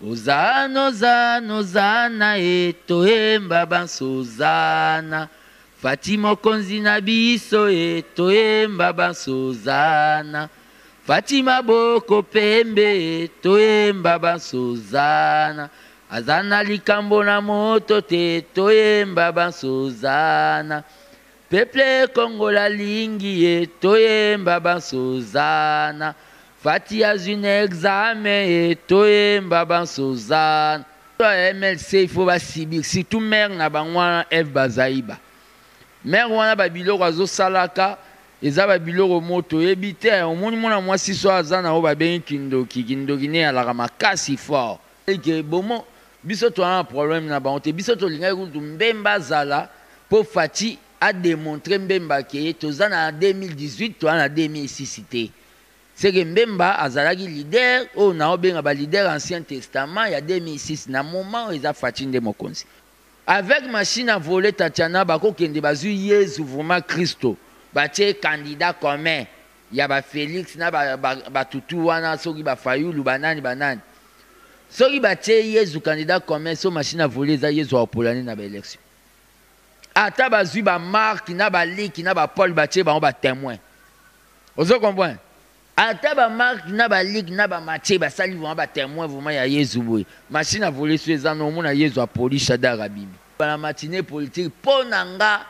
Ozana ozana ozana e toyemba banso ozana Fatshi mokonzi na biso e toyemba banso ozana Fatshi maboko pembe e toyemba banso ozana Aza na likambo na moto te toyemba banso ozana Peuple congolais alingi ye toyemba banso ozana Fatshi azwi na examen ye toyemba banso ozana. Ya MLC il faut ba subir surtout mère na bango wana Eve Bazaiba mère wana ba biloko azo salaka eza ba biloko moko toyebi te omoni mwana mwasi so aza na oyo babengi kindoki kindoki ne alaka makasi fort ke bomo biso toza na problème na bango te biso tolingaki kutu Mbemba azala po Fatshi a demontrer Mbemba ke toza na 2018 toza na 2006 te ce que Mbemba azalaki leader oyo nao benga ba leader ancien testament ya 2006 na moment oyo eza Fatshi nde mokonzi. Avec machine à voler Tatiana bako kende bazui yezu vraiment christo batie ye candidat commun ya ba Felix na ba batu tout wana soki ba fayulu ba nani ba nani soki batie yezu candidat commun so machine à voler eza yezu akopola nini na ba election ata bazui ba Marc na ba Luc na ba Paul batie bango ba temoin ozo comprendre Ata ba Marc na ba Luc na ba Mathieu basali vraiment ba temoins vraiment ya Yezu boye machine à voler soki eza no omona Yezu apoli shadary abimi. Na matinee politique po na nga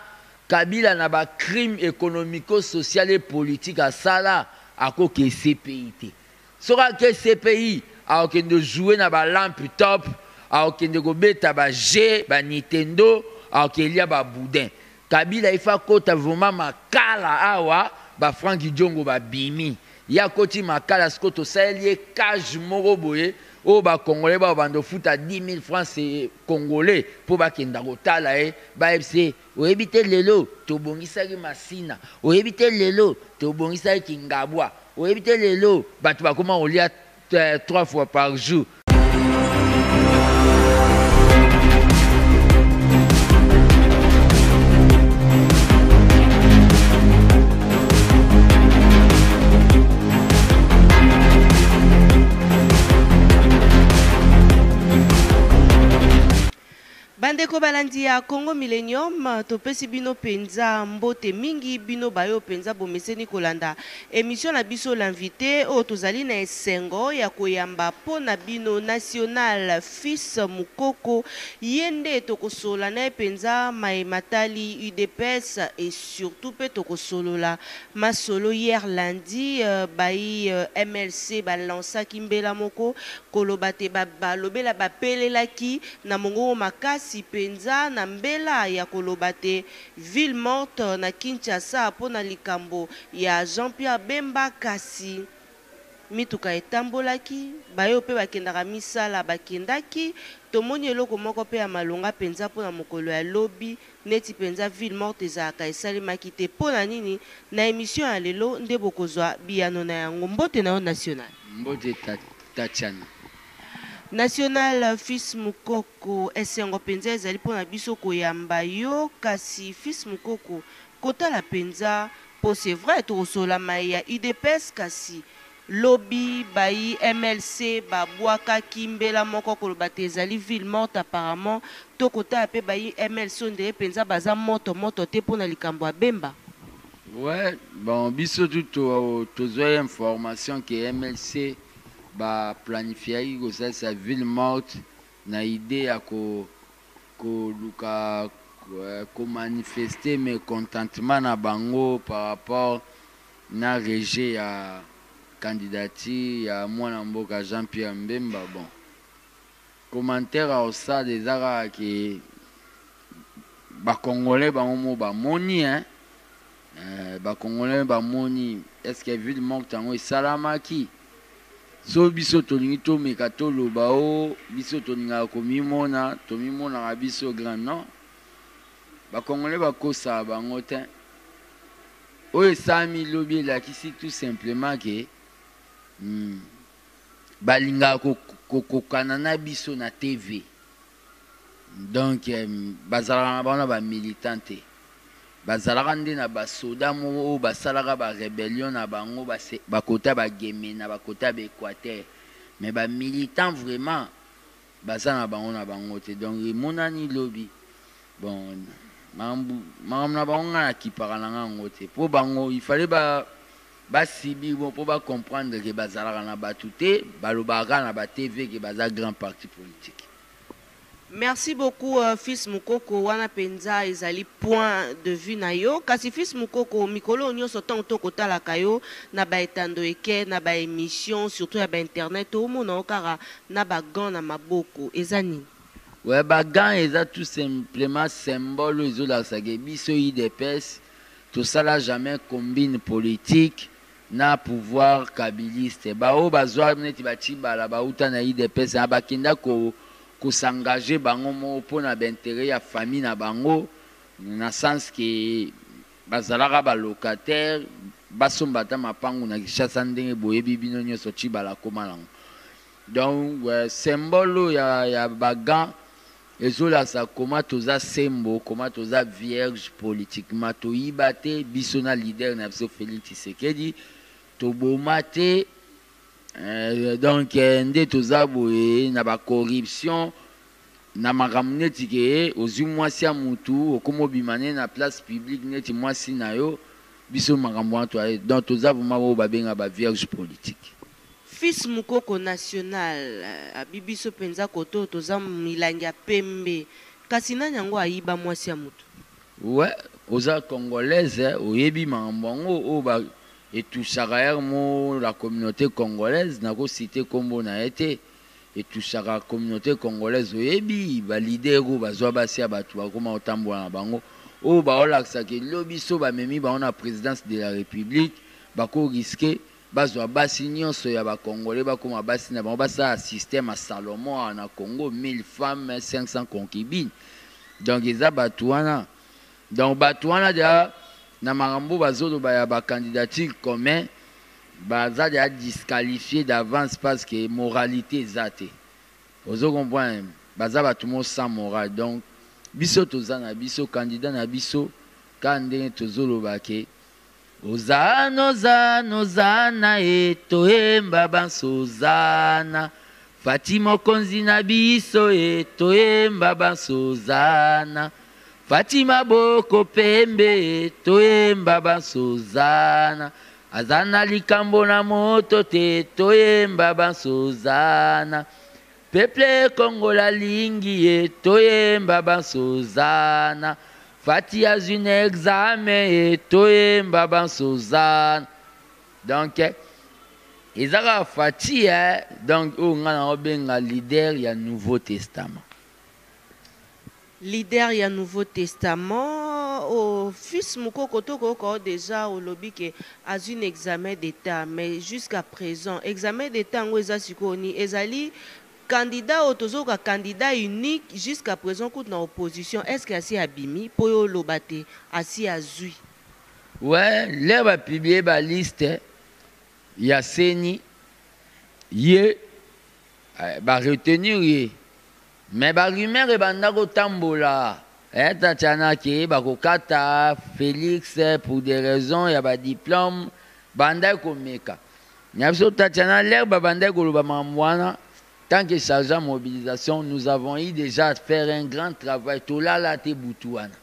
Kabila na ba crimes economico social et politique asala ako ke CPI te. Soki ake CPI akokende jouer na ba lampe top, akokende kobeta ba jeux ba Nintendo, akokelia ba boudin. Kabila il faut akota vraiment makala awa ba Franck diongo ba bimi ye akoti makala sikoyo tosaleli ye cage moko boye oyo ba congolais bao banda ofuta 10000 francs congolais po bakenda kotala ye bayebisa ye oyebi te lelo tobongisaki masina oyebi te lelo tobongisaki kingabwa oyebi te lelo batu bakoma kolia 3 fois par jour. Bandeko balandi ya Congo Millennium, topesi bino mpenza mbote mingi, bino bayo mpenza bomeseni kolanda emission na biso L'invite, oyo tozali na esengo ya koyamba mpo na bino National Fils Mukoko, ye nde tokosolola na ye mpenza maye matali udps et surtout mpe tokosolola masolo hier lundi bayi MLC ba lancaki mbela moko koloba te ba balobela bapelelaki na mongongo makasi mpenza na mbela ya koloba te ville morte na Kinshasa mpo na likambo ya Jean-Pierre Bemba kasi mituka etambolaki, baye oyo mpe bakendaka misala bakendaki. Tomoni eloko moko mpe ya malonga mpenza mpo na mokolo ya lobi, neti mpenza ville morte ezalaka esalemaki te. Mpo na nini? Na emission ya lelo nde bokozwa biyano na yango. Mbote na yo National. Mbote Tatiana. National Fils Mukoko, esengo mpenza ezali mpo na biso koyamba yo. Kasi Fils Mukoko, kotala mpenza Mpo c'est vrai tokosolola maye ya udps kasi lobi bayi MLC ba bwakaki mbela moko koloba te ezali ville morte apparemment to kotala pe bayi MLC ondire penza baza moto moto te pona likambo ya Bemba. Ouais bon biso tout tozwaki information que MLC ba planifiaki kosalisa ville morte na idee ya ko koluka ko manifester mecontentement na bango par rapport na rejet ya candidature ya mwana mboka Jean Pierre Mbemba bon commentaire ya kosala eza kaka ke ba congolais bango moko bamoni hein ba congolais bamoni est ce que ville morte yango esalamaki? Soki biso tolingi tomeka toloba oh biso tolingaka komimona tomimonaka biso grand non ba congolais bakosaka bango tein oyo esalami lobi elakisi tout simplement que balingaka kokokana na biso na TV donc bazalaka na bango na ba militants te. Bazalaka nde na ba soda moko oyo basalaka ba rebellion na bango ba kota ba Gemena ba kota ba Equateur mais ba militants vraiment. Baza na bango na bango te. Donc emonani lobi. Bon, makambo na bango nga nakipaka na nga yango te. Po bango, il fallait ba basubir bon po bacomprendre ke bazalaka na bato te, balobaka na ba TV ke baza grand parti politique. Merci beaucoup, fils Mukoko. Wana penza ezali point de vue na yo. Kasi fils Mukoko, mikolo nyonso ntango tokotalaka yo na baetando eke na baémission, surtout ya bainternet, omona yo kaka na bagants na maboko. Eza nini? Ouais, bagants eza tout simplement symbole oyo ezolakisaka biso UDPS tosala jamais combine politique na pouvoir kabiliste. Baoyo bazwa neti bacibala bauta na UDPS na bakenda kos'engager bango moko mpona baintérêt ya famille na bango, na sens ke bazalaka balocataire, basomba ata mapangu na Kinshasa, ndenge boyebi bino nyonso Cibala koma nango. Donc symbole oyo ya bagants ezolakisa koma toza sembo, koma toza vierge politiquement. Toyiba te, biso na leader na biso Félix Tshisekedi toboma te. Donc nde toza boye na bacorruption na makambo neti ke ozwi mwasi ya mutu, okómi obima ne na place publique neti mwasi na yo. Biso makambo wana toye, donc toza vraiment oyo babenga bavierge politique. Fils Mukoko national, abi biso mpenza koto toza milangi ya pembe. Kasi nani yango ayiba mwasi ya motu? Ouais, oza congolaise, oyebi makambo yango oyo ba etouchaka yare mo la communauté congolaise. Nakociter nkombo na ye te, etouchaka communauté congolaise. Oyebi baleader oyo bazwa basi ya bato, bakóma kotambola na bango, oyo baolakisaka elobi so bamemi bango na présidence de la République, bakorisquer bazwa basi nyonso ya bacongolais, bakóma basi na bango, basala système ya Salomon awa na Congo, 1000 femmes, 500 concubines. Donc eza bato wana. Donc bato wana deja na makambo bazoloba ya bacandidature commun, baza deja disqualifié d'avance parce que moralité eza te. Ozo comprendre, baza bato mo sans morale. Donc biso toza na biso candidat na biso kaka ndenge tozoloba ke ozana, ozana, ozana e, toyemba banso ozana, Fati mokonzi na biso e, toyemba banso ozana, Fati maboko pembe e, toyemba banso ozana, aza na likambo na moto te, toyemba banso ozana, peuple kongola alingi ye, toyemba banso ozana, Fati azwi na examen e, toyemba banso ozana. Donc eza kaka Fati, donc oyo ngai na obenga leader ya Nouveau Testament. Leader ya Nouveau Testament o fils Mukoko, tokoyoka o déjà olobi ke azwi na examen d'état, mais jusqu'à présent examen d'état yango eza sikoyo ni ezali candidat oyo tozoyoka, candidat unique jusqu'à présent kutu na opposition. Est ce que asi abimi mpo oyo oloba te asi azwi? Ouais, l'heure bapublier baliste ya CENI, ye baretenir ye, mais barumeur ebanda kotambola Tatiana ke bakokata Félix pour des raisons ya badiplôme. Bandaki komeka na biso Tatiana. L'heure babandaki koloba makambo wana, tant que chargé en mobilisation, nous avons eu déjà à faire un grand travail. Tolala te butu wana,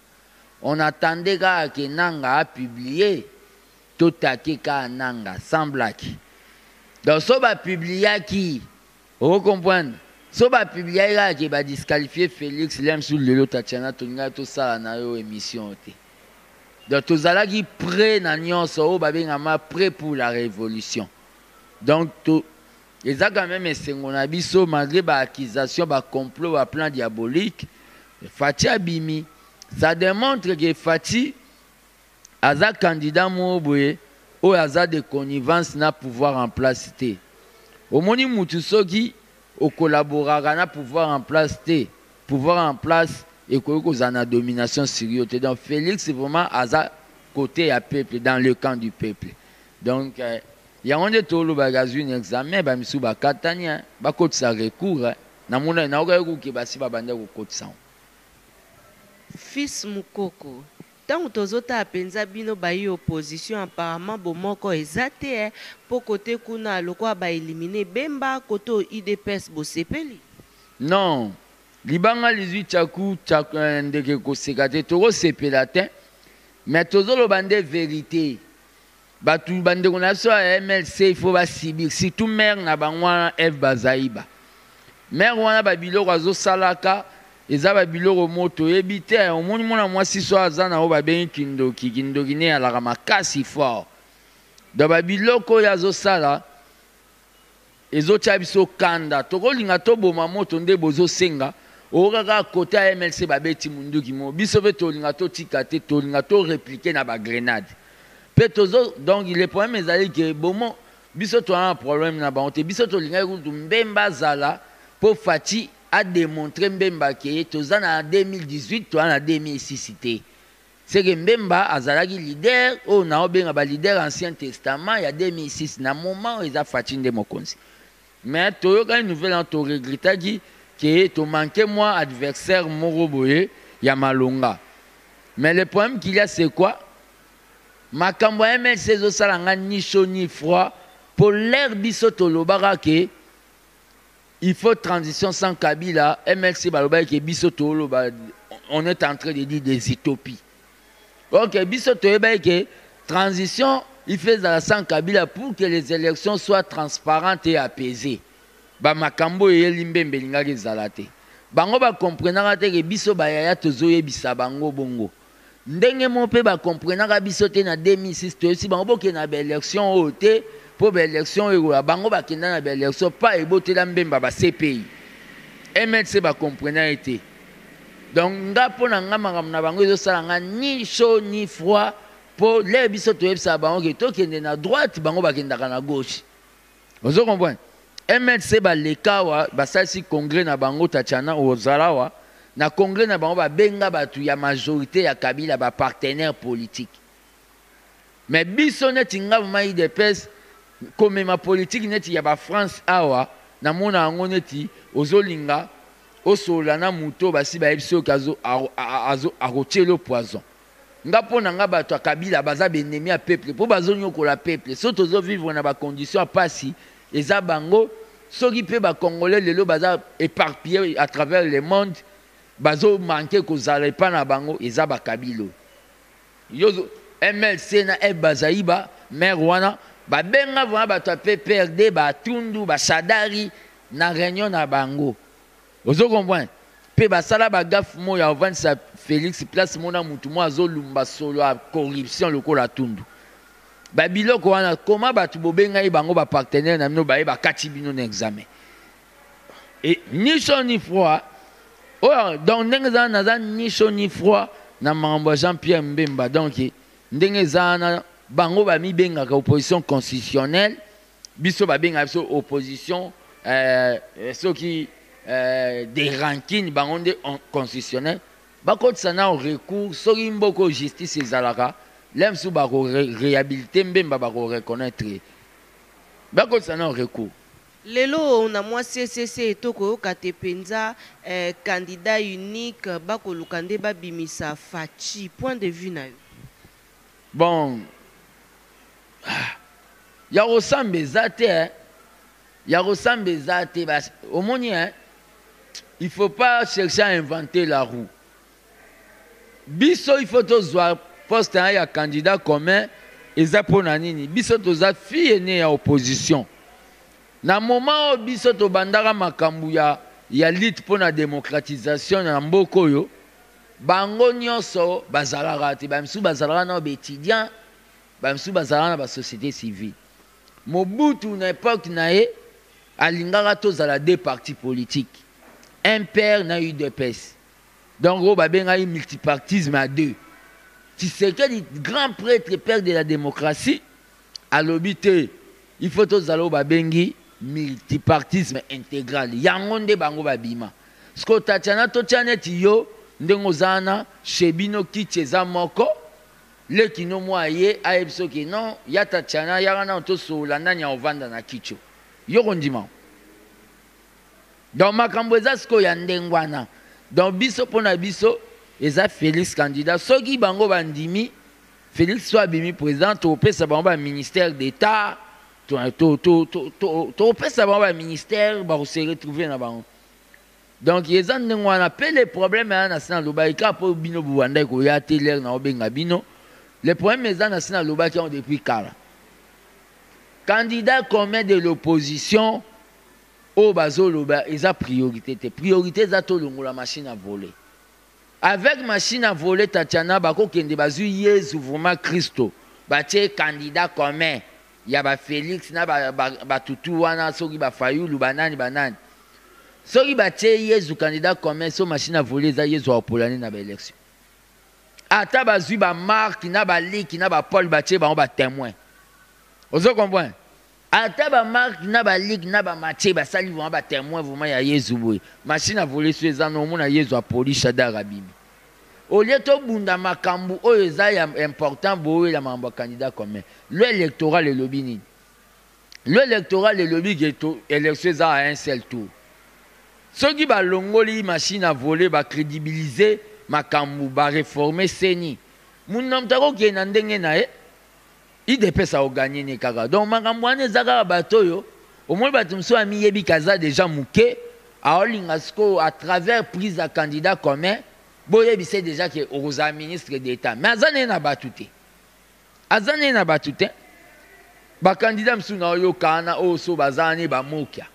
on attendait kaka ke Nanga apublier, totake kaka Nanga sans blague. Donc so bapubliaki, okocomprendre, so bapubliaki kaka ke badisqualifier Félix, lemsu lelo Tatiana tolingaki tosala na yo émission te. Donc tozalaki prêt na nyonso oyo babengama prêt pour la révolution. Donc to eza quand même esengo na biso, malgré baaccusation, bacomplot, baplan diabolique, Fati abimi. Ça démontre que Fati aza candidat moko boye oyo aza de connivence na pouvoir en place te. Omoni mutu soki okolaboraka na pouvoir en place te, pouvoir en place ekoki kozala na domination sur yo te. Donc Félix vraiment aza côté ya peuple, dans le camp du peuple. Donc yango nde tolobaka azwi na examen. Bamisusu bakatani, bakotisa recours. Namona naokaki koke basi babanda kokotisa ngo. Fils Mukoko, ntango tozotala mpenza bino bayi opposition, apparemment bomoko eza te, mpo kote kuna lokola baéliminer Bemba, kote oyo UDPS bosepeli. Non, libanga lizwi tshaku, tshaku ndeke koseka te, tokosepela te, mais tozoloba nde verite. Batu bandeko na biso ya MLC il faut ba subir, surtout mère na bango wana Eve Bazaiba. Mère wana ba biloko azosalaka eza ba biloko moko toyebi te. Omoni mwana mwasi so aza na oyo babengi kindoki, kindoki ne alaka makasi fort. Donc ba biloko oyo azosala ezotia biso kanda. Tokolinga toboma moto nde bozosenga. Oyoka kaka kote ya MLC babeti munduki moko. Biso pe tolinga totika te, tolinga to repliquer na ba grenade. Pe tozo, donc le problème ezali ke bomo biso toza na problème na bango te. Biso tolingaki kutu Mbemba azala po Fatshi a demontrer Mbemba ke toza na 2018, toza na 2006 te. C'est que Mbemba azalaki leader oyo nao benga ba leader ancien testament ya 2006 na moment oyo eza Fatshi nde mokonzi. Mais toyokaki nouvelle wana to regrettaki que to manquer mwa adversaire moko boye ya malonga. Mais le problème qu'il y a c'est quoi? Makambo ya MLC ezo sala nga ni chaud ni froid po l'heure biso tolobaka que il faut transition sans Kabila, MLC balobaki que biso toloba on est en train de dire des utopies. Ok, biso toyebaki que transition il fait ezala sans Kabila pour que les élections soient transparentes et apaisées. Ba makambo eyeli mbembe elingaki ezala te. Bango ba comprenaka te que biso ba yaya tozoyebisa bango bongo. Ndenge moko pe ba comprenaka biso te na 2006 toyebisi bango bokende na ba élection oyo te po ba élection oyo ekola bango bakenda na ba élection pa ebotela mbemba ba CPI. MLC ba comprenaki te. Donc nga po na nga makambo na bango ezosala nga ni chaud ni froid po lere biso toyebisaka bango ke tokende na droite bango bakendaka na gauche. Ozo comprendre? MLC baleka awa basalisi congrès na bango Tatiana ozala awa na congrès na bango babenga batu ya majorite ya Kabila ba partenaires politiques. Mais biso neti nga vraiment udps komema politique neti ya ba France awa namona yango neti ozolinga osolola na mutu oyo basi bayebisi yo ke azo azo akotiela yo poison. Nga po na nga batu ya Kabila baza ba ennemis ya peuple po bazo niokola peuple soki tozo vivre na ba conditions ya pasi eza bango soki pe ba congolais lelo baza eparpille à travers le monde bazo manque kozala epa na bango eza ba Kabila oyo yo MLC na Eve Bazaiba mère wana ba benga vraiment batu ya PPRD ba Tundu ba Shadary na reunion na bango. Ozo comprendre? Pe basala ba gaffe moko ya kovandisa Felix place moko na mutu moko azo lumba solo ya corruption lokola Tundu. Ba biloko wana comment batu bobengaki bango ba partenaires na bino baye bakati bino na examen? Et ni chaud ni froid oyo donc ndenge eza naza ni chaud ni froid na makambo ya Jean Pierre Mbemba donc ndenge eza wana bango bamibengaka opposition constitutionnelle biso babengaka biso opposition soki des rancunes bango nde constitutionnel bakotisa nao recours soki mboka oyo justice ezalaka le mosusu bako réhabiliter Mbemba bako reconnaître ye bakotisa nao recours. Lelo na mwa CCC tokoyoka te penza eh, candidat unique bakoluka nde babimisa Fatshi point de vue na yo? Bon ya kosamba eza te hein. Ya kosamba eza te bas omoni hein il faut pas chercher à inventer la roue. Biso il faut tozwa poste hein, ya candidat commun eza pona nini? Biso toza fille aînée ya opposition. Na moment oyo biso tobandaka makambo ya ya lutte pona démocratisation na mboka oyo bango nyonso bazalaka te, ba misusu bazalaka na ba étudiants, ba misusu bazalaka na ba société civile. Mobutu na epoque na ye alingaka tozala deux partis politiques, MPR na UDPS. Donc oyo babengaki multipartisme à deux. Tshisekedi grand prêtre père de la démocratie alobi te il faut tozala oyo babengi multipartisme intégral. Yango nde bango babima. Sikoyo Tatiana totia neti yo ndenge oza wana chez bino kiti eza moko leki no mwa ye ayebi soki non ya Tatiana yaka nano tosolola nani akovanda na kiti oyo yo kondima. Donc makambo eza sikoyo ya ndenge wana. Donc biso pona biso eza Felix candidat soki bango bandimi Felix so abimi président tokopesa bango ba ministère d'État tokopesa bango ba ministère bakose retrouver na bango. Donc eza ndenge wana. Mpe le problème eza na se, nalobaki kaka mpo bino bobandaki koya te lere na obenga bino. Le problème eza na se, nalobaki yango depuis kala: candidat commun de l'opposition oyo bazoloba eza priorité te. Priorité eza tolongola machine à voler. Avec machine à voler, Tatiana, bakokende bazwi Yezu vraiment Kristo, batie candidat commun ya baFélix na batutu wana, soki baFayulu, banani banani. Soki batie Yezu candidat commun, so machine à voler eza, Yezu akopola nini na baélection? Ata bazwi baMark na baliki na baPaul, batie bango batémoin, ozo comprendre? Ata baMark na baliki na baMatie basali vraiment batémoin vraiment ya Yezu boye, machine à voler so eza na, omona Yezu apoli, shadar abimi. Olie tobunda makambo oyo eza ya important, boyela makambo ya candidat commun. Loi électorale elobi nini? Loi électorale elobi ke élection eza à un seul tour. Soki balongoli machine à voler, bacrédibiliser makambo, baréforme CENI, mundu na moto akokende na ndenge na ye, UDPS akoganye ne kaka. Donc makambo wana eza kaka bato oyo omoni, bato mosusu amiyebi kaza déjà moke, aolinga sikoyo à travers prise ya candidat commun boyebisa déjà ke okozala ministre d'État, mais aza neye na bato te, aza neye na bato te. Bacandidat mosusu na oyoka wana oyo so baza wana, bamokia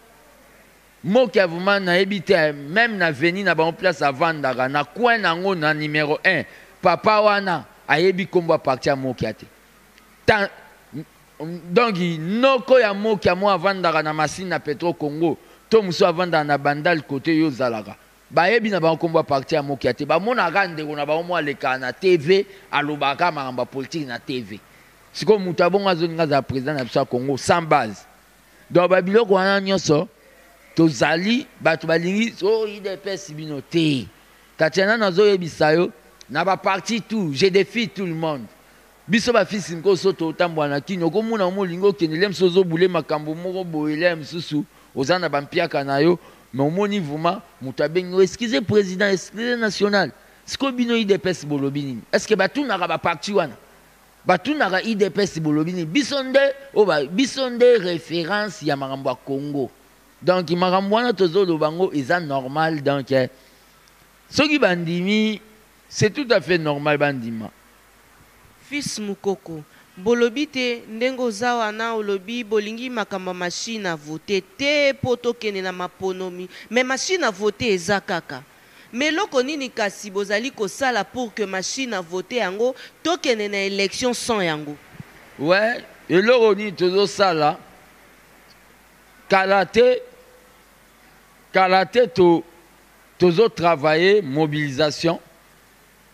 mokia vraiment nayebi te. Même na veni na bango, place avandaka na coin nango na numéro 1, papa wana ayebi nkombo ya parti ya mokia te. Donc noko ya mokia mo avandaka na Masine na Petro Congo, to mosusu avandaka na Bandal kote oyo ozalaka, bayebi na bango nkombo ya parti ya mokia te. Bamonaka ndeko na bango mo alekaka na TV, alobaka makambo ya politike na TV. Sikoyo moto abongo azolinga azala président na biso ya Congo sans base. Donc babiloko wana nyonso tozali, bato balingi o UDPS bino te. Tatiana, nazoyebisa yo, na baparti tout, je défie tout le monde. Biso bafisi nkoso totambola na kini, okomona mo olingi okende le mosusu, ozobule makambo moko boye, le mosusu oza na bampiaka na yo, mais omoni vraiment moto abengi yo: "Excusez président, excusez national." Sikoyo bino UDPS bolobi nini? Est ce que batunaka baparti wana? Batunaka UDPS bolobi nini? Biso nde oyo, biso nde référence ya makambo ya Congo. Donc makambo wana tozoloba ngo eza normal. Donc soki bandimi, c'est tout à fait normal bandima. Fils Mukoko, bolobi te ndenge oza wana, olobi bolingi makambo ya machine à voter te mpo tokende na maponomi, mais machine à voter eza kaka. Mais eloko nini kasi bozali kosala pour que machine à voter yango tokende na élection sans yango? Ouais, eloko nini tozosala? Kala te, kala te, tozotravaille mobilisation,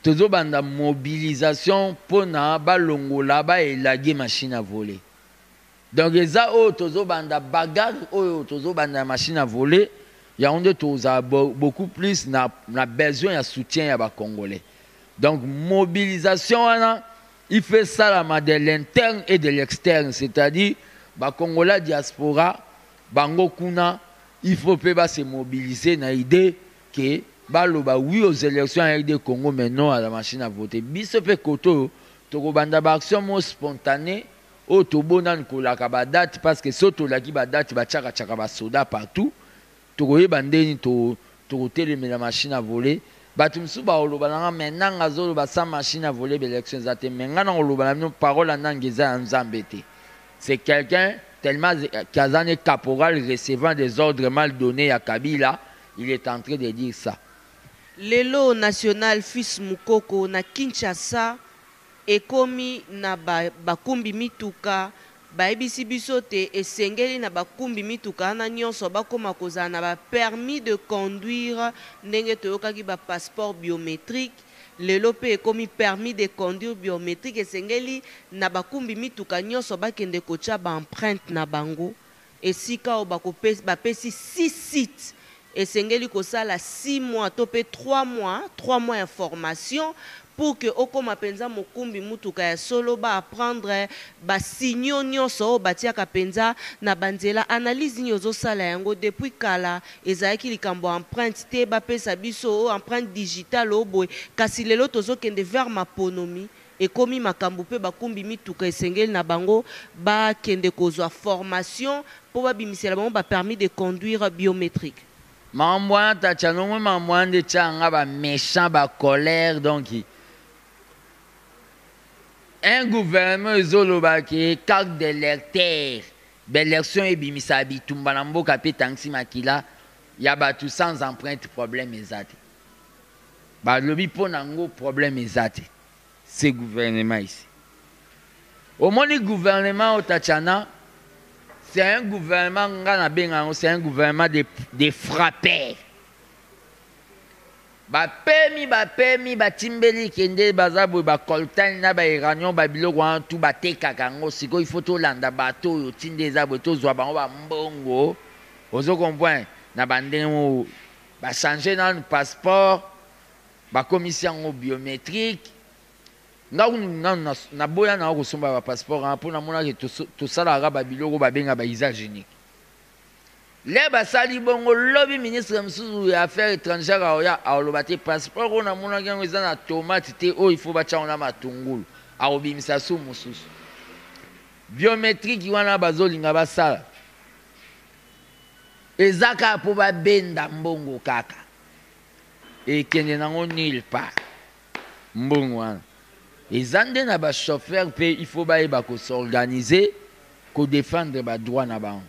tozobanda mobilisation mpona balongola, baélaguer machine à voler. Donc eza oyo tozobanda bagarre, oyo tozobanda ya machine à voler yango nde tozala beaucoup plus na besoin ya soutien ya bacongolais. Donc mobilisation wana, il fait salama de l'interne et de l'externe, c'est-à-dire bacongolais diaspora bango kuna, il faut mpe base mobiliser na idée ke baloba oui aux élections ya RD Congo, mais non à la machine à voter. Biso mpe kote oyo tokobanda baaction mo spontané oyo tobonani kolaka badate, parce que so tolaki badate, batiakatiaka basoda partout. Tokoyeba ndeni tokotelemela machine à voler. Bato mosusu bakoloba nanga, mais nanga azoloba sans machine à voler baélection eza te. Mais nga na koloba na bino, parole ya nanga eza ya Nzambe te. C'est quelqu'un tellement qu'aza ne caporal recevant des ordres mal donnés à Kabila, il est en train de dire ça. Lelo national Fils Mukoko, na Kinshasa ekomi na bakumbi mituka, bayebisi biso te esengeli na bakumbi mituka wana nyonso bakóma kozala na bapermis de conduire. Ndenge toyokaki bapasseport biométrique, lelo mpe ekomi permis de conduire biométrique. Esengeli na bakumbi mituka nyonso bakende kotya baempreinte na bango esika oyo bapesi 6 sites. Esengeli kosala 6 mois to mpe 3 mois, 3 mois ya formation pour que okóma mpenza mokumbi mutuka ya solo, baapprendre basignaux nyonso oyo batiaka mpenza na banzela. Analyse nini ozosala yango? Depuis kala ezalaki likambo ya empreinte te, bapesa biso oyo empreinte digitale oyo boye, kasi lelo tozokende vers maponomi, ekomi makambo mpe bakumbi mituka esengeli na bango bakende kozwa formation mpo babimisela bango bapermis de conduire biométrique. Makambo wana Tatiana, omoni makambo wana nde etiaka nga ba mechant, ba colère. Donc un gouvernement ezoloba ke carte d'électeur, baélection ebimisaka bitumba na mboka mpe etangisi makila ya bato sans empreinte, problème eza te. Balobi mpo na yango problème eza te. Ce gouvernement ici, omoni gouvernement oyo, Tatiana, c'est un gouvernement, nga nabenga yango, c'est un gouvernement de frappeurs. Bapemi, bapemi, batimbeli, kende, baza boye, bacoltan na bauranium, babiloko wana tu batekaka yango. Sikoyo il faut tolanda bato oyo tinde eza boye, tozwa bango bambongo, ozo comprendre, na bandenge oyo bachange nanu passeport, bakomisi yango biométrique. Nga nanu naboya na kosomba bapasseport wana mpo namonaki tosalaka babiloko babenga ba usage unique. Le basali bongo, lobi ministre mosusu ya Affaires étrangères aoya, aoloba te passeport oyo namonaki yango eza na tomate te, oyo il faut batya yango na matungulu, akobimisa su mosusu. Biométrique wana bazolinga basala eza kaka mpo babenda mbongo kaka, ekende nango nulle part. Mbongo wana eza nde na bachauffeur mpe il faut bayeba kos'organiser, kodéfendre badroit na bango.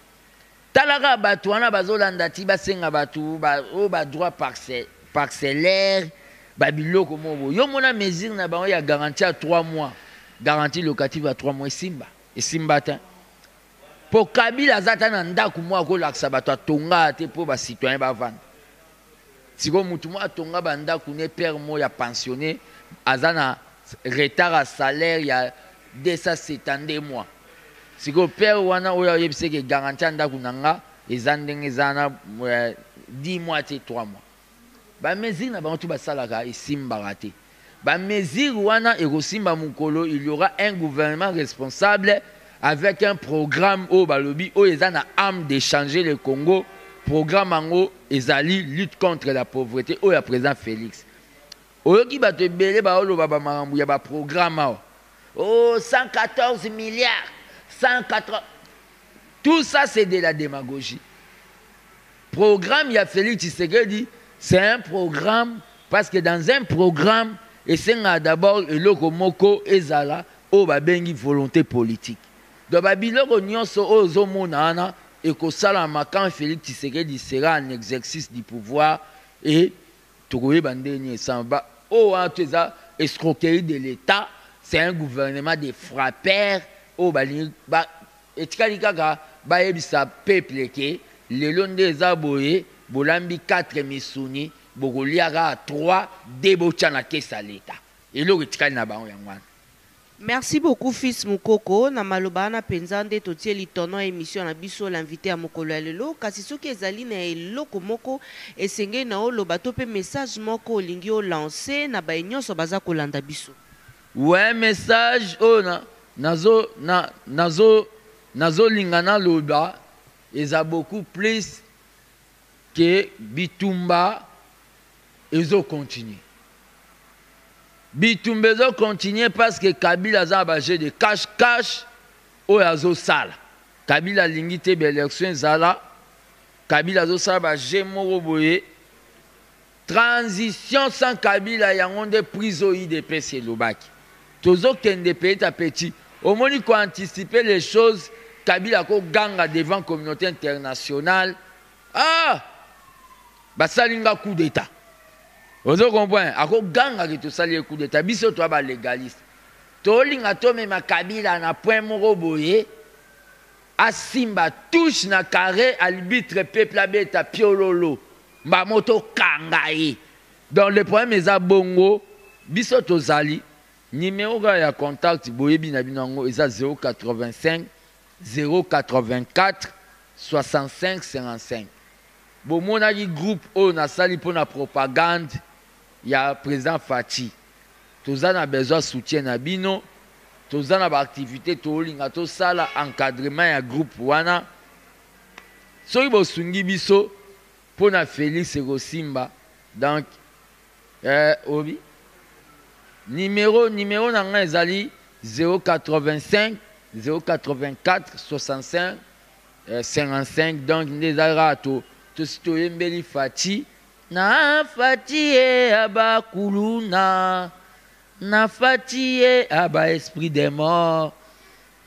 Talaka bato wana bazolanda ti basenga bato oyo badroit parcellaire, babiloko moko boye. Yo mona mesure na bango ya garantie ya 3 mois, garantie locative ya 3 mois, esimba? Esimba te, mpo Kabila aza ata na ndako moko akolakisa bato atonga te mpo bacitoyen bavanda. Sikoyo motu moko atonga bandako ne père moko ya pensionné aza na retard ya salaire ya 272 mois. Sikoyo père wana oyo ayebisi eke garantie ya ndako na nga eza ndenge eza na 10 mois te, 3 mois. Bamesure na bango tu basalaka esimbaka te. Bamesure wana ekosimba mokolo il y aura un gouvernement responsable avec un programme oyo balobi oyo eza na âme de changer le Congo. Programme yango ezali lutte contre la pauvreté oyo ya président Félix. Oyoki bato ebele baoloba bamakambo ya baprogramme awa, oh, 114 milliards, 104, tout ça c'est de la démagogie. Programme ya Félix Tshisekedi, c'est un programme parce que dans un programme esengaka d'abord eloko moko ezala oyo babengi volonté politique. Donc babiloko nyonso oyo ozomona wana ekosalama quand Félix Tshisekedi sera en exercice du pouvoir et tokoyeba ndenge nini esama. Oyo wana to eza escroquerie de l'État. C'est un gouvernement de frappeurs oyo balingi etikali kaka bayebisa peuple ke lelo nde eza boye, bolambi 4 misuni, bokolia kaka 3 de botya na kesa l'État. Eloko etikali na bango yango wana. Merci beaucoup, fils Mukoko, na maloba wana mpenza nde totie litono ya émission na biso L'invité ya mokolo ya lelo. Kasi soki ezali na eloko moko esengeli na oloba to mpe message moko olingi olance na baye nyonso baza kolanda biso. Ouais, message oyo na nazo na nazo nazolinga naloba eza beaucoup plus ke bitumba ezocontinue. Bitumba ezocontinue parce que Kabila aza na bajeu de cache cache oyo azosala. Kabila alingi te baélection ezala. Kabila azosala bajeu moko boye. Transition sans Kabila, yango nde prise oyo UDPS elobaki. Tozokende petit à petit. Omoni, koanticiper les choses, Kabila akoganga devant communauté internationale: "Ah, basali nga coup d'état." Ozo comprendre, akogangaki tosali ye coup d'état. Biso toya balégaliste, tolinga tomema Kabila na point moko boye, asimba touche na carré, arbitre, peuple abeta piololo, mbamo tokanga ye. Donc le problème eza bongo. Biso tozali numéro kaka ya contact, boyebi na bino yango, eza 085 084 65 55. Bomonaki groupe oyo nasali mpona propagande ya président Fatshi. Toza na besoin soutien na bino. Toza na baactivité, tolinga tosala encadrement ya groupe wana. Soki bosungi biso mpona Félix, ekosimba. Donc obi numéro na ngai ezali 085 084 65 55. Donc nde eza kaka to Tosi toyembeli Fatshi na Fatshi ye aba kuluna na Fatshi ye aba esprit de mort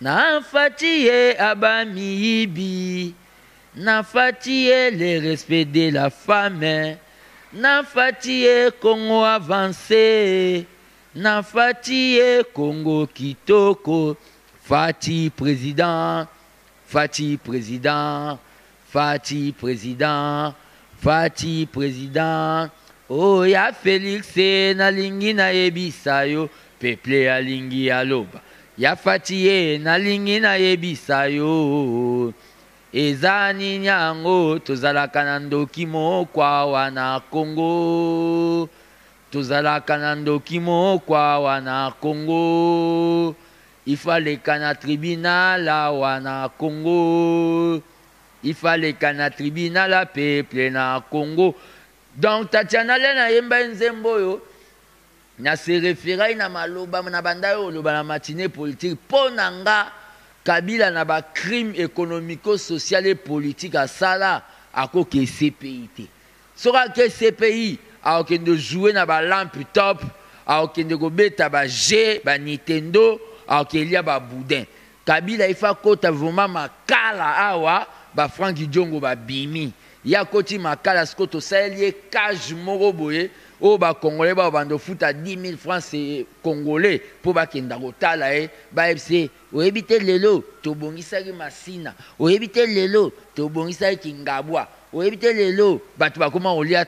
na Fatshi ye aba miyibi na Fatshi ye le respect de la femme na Fatshi ye Congo avance na Fatshi ye Congo kitoko Fatshi president Fatshi president Fatshi president Fatshi president oh ya Felix nalingi nayebisa yo peuple alingi aloba ya Fatshi ye nalingi nayebisa yo eza nini yango tozalaka na ndoki moko awa na Congo tozalaka na ndoki moko awa na Congo Il faut aleka na tribunal awa na Congo. Il faut aleka na tribunal ya peuple na Congo. Donc Tatiana Lene ayemba ye nzembo oyo na se referai na maloba na banda yo oloba na matinée politique mpo na nga Kabila na ba crime économico-social et politique asala akoki CPI te. Soki ake CPI akokende jouer na ba lampe top, akokende kobeta ba jeux, ba Nintendo, akokelia ba boudin. Kabila il faut akota vraiment makala awa ba Franck Diongo babimi. Ye akoti makala sikoyo tosaleli ye cage moko boye oyo ba congolais bao banda ofuta 10 000 francs congolais mpo bakenda kotala ye bayebisa ye oyebi te lelo tobongisaki Masina, oyebi te lelo tobongisaki Kingabwa, oyebi te lelo bato bakoma kolia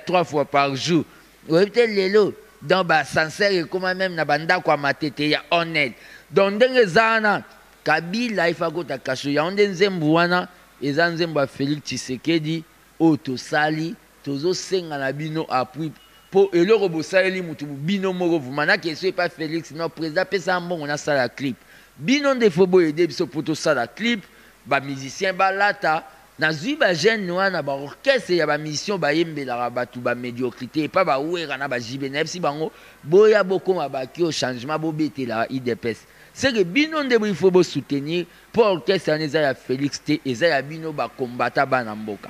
trois fois par jour, oyebi te lelo donc ba ascenseur ekoma meme na bandako ya matete ya onel. Donc ndenge eza wana Kabila ifa akota kasho. Yango nde nzembo wana eza nzembo ya Felix Tshisekedi oyo tosali, tozosenga na bino appui po eloko bosaleli mutu bino moko vraiment na question epa Felix non président apesa mbongo nasala clip bino nde faut boyede biso po tosala clip ba musicien balata nazwi ba jeune wana ba orchestre ya ba musicien bayembelaka bato ba médiocrité epa ba Wera na ba JB nayebisi bango boya bokoma bakio changement bobetela UDPS c'est que bino nde il faut bosoutenir po orchestre wana eza ya Félix te, eza ya bino bakombata bana mboka.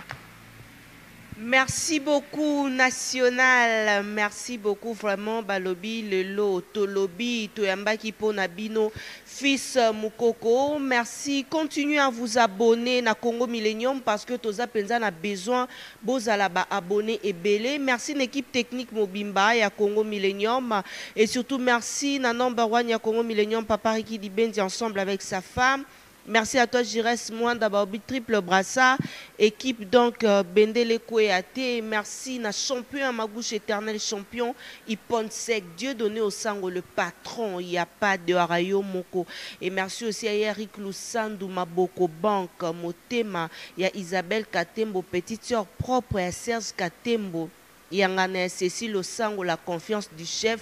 Merci beaucoup National, merci beaucoup vraiment balobi lelo tolobi toyambaki pona bino fils Mukoko. Merci, continuez à vous abonner na Congo Millennium parce que toza penza na besoin bozala ba abonné ebele. Merci na équipe technique mobimba ya Congo Millennium et surtout merci na number one ya Congo Millennium Papa Ricky Dibenzi ensemble avec sa femme. Merci à toi Jires Mwanda Baobi triple brassard équipe donc Bendele Kouéaté. Merci na champion à ma gauche éternel champion Iponsek Dieu donné au sango le patron, il y a pas de Arayo Moko. Et merci aussi à Eric Lusandu Maboko Bank Motema, il y a Isabelle Katembo petite sœur propre et Serge Katembo. Yangana Cécile Osango, la confiance du chef.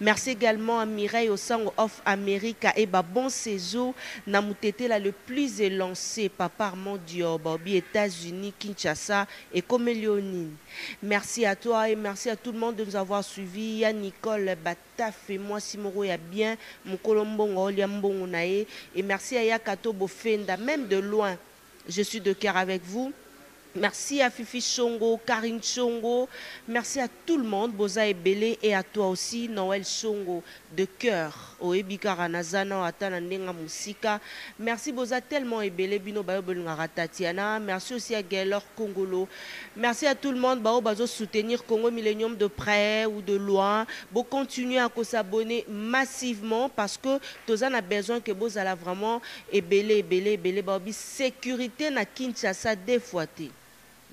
Merci également à Mireille Osango of America et ba bon séjour. Namutete là le plus élancé, papa Armand Dior, Bobby États-Unis, Kinshasa et Coméléonine. Merci à toi et merci à tout le monde de nous avoir suivis. Ya Nicole Bataf et moi Simoro ya bien, Mukolo Mbongo, Olia Mbongo Nae. Et merci à Yakato Bofenda, même de loin. Je suis de cœur avec vous. Merci à Fifi Chongo, Karine Chongo. Merci à tout le monde, Boza Ebele, et à toi aussi, Noël Chongo, de cœur. Oyebi kaka nazana, atana ndenga musika. Merci Boza tellement Ebele, bino bayo bolingaka Tatiana. Merci aussi à Gaylor Kongolo. Merci à tout le monde, bao bazo soutenir Congo Millennium de près ou de loin. Bo continuer à s'abonner massivement parce que toza na besoin que bozala vraiment ebele, ebele, ebele. Bao bi sécurité na Kinshasa des fois te.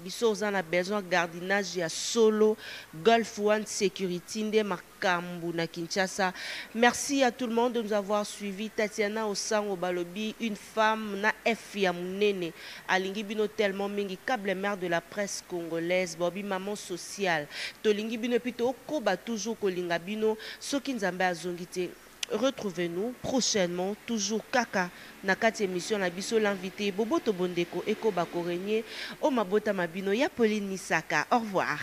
Biso oza na besoin gardinage ya solo Golf One Security nde makambu na Kinshasa. Merci à tout le monde de nous avoir suivis. Tatiana Osango Balobi, une femme na F ya munene alingi bino tellement mingi, câble mère de la presse congolaise, Bobby maman sociale. Tolingi bino puis tokoba toujours kolinga bino soki Nzambe azongi te. Retrouvez-nous prochainement, toujours kaka na kati émission na biso l'invité Boboto Bondeko Eko Bakorenye o mabota mabino ya Pauline Misaka. Au revoir.